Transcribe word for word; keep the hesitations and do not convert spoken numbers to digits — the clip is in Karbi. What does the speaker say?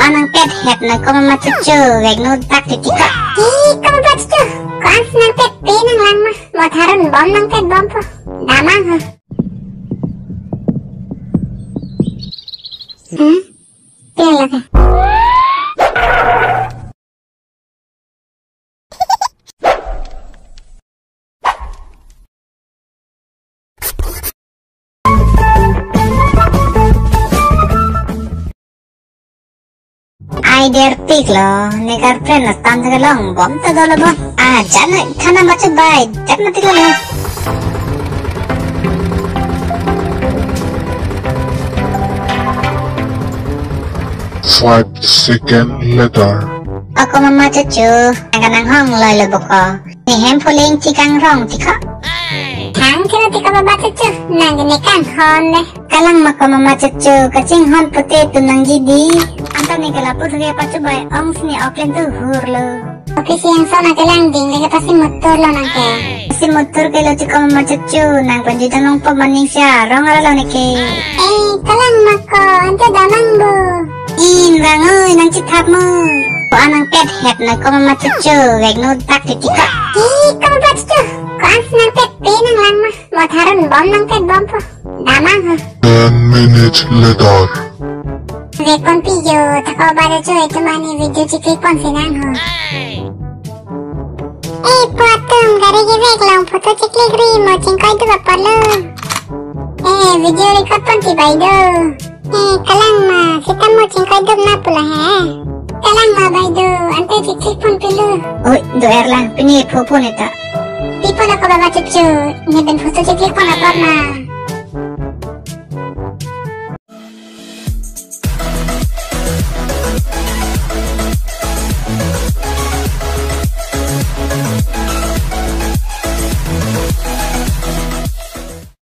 Nangpet het na ko mama Chuchu, vek nu dak titi ko. Ih, ko mama Chuchu, ko-an si nangpet pe nanglang ma? Mo tharun bom nangpet bompo. Damnang ho. Hmm? Pe lake. Ai der tik lo, ne girlfriend na stam jaga long bom ta dolo bo. Ah, jan na thana machu bai, jan na tik lo. Five second later. Ako mama Chuchu, nang kanang hong loi lo boko. Ne hem phuling chikang rong chikha. Thang thina ti ko mama Chuchu, nang ne kanghon le. Kalang ma ko mama Chuchu, kachinghon pute tu nangji di. Anta ne kala puthu ke pachu bai ong sini oklen tu hur lo. Oke si yang sona kelang ding lagi pasi mutur lo nang ke. Pasi mutur ke lo chiko mama Chuchu, nang panji janong pemaning sia, rong ara lo ne ke. Eh, kalang ma ko, anta damnang bo. In rang oi, nang chithap mo. Ko-an nangpet het na ko mama Chuchu, vek nu dak titi ko. Ih, ko mama Chuchu, ko-an si nangpet pe nanglang ma? Mo tharun bom nangpet bompo. Damnang ho. Ten minutes later. Vek ponpi jo, ta ko ba Chuchu, itum ani video chiklik pon si nang ho. Eh, po atum, gari kevek long photo chiklik ri, mo chingkoi dup apor lo. Eh, video record ponpi bai do. Eh, kalang ma, sita mo chingkoi dup na pu la he. Kalang ma bai do, ante chiklik ponpi lo. Oi, do-er lang, pini pho pon eta. Pi pon ako mama Chuchu, ne pen photo chiklik pon apor ma.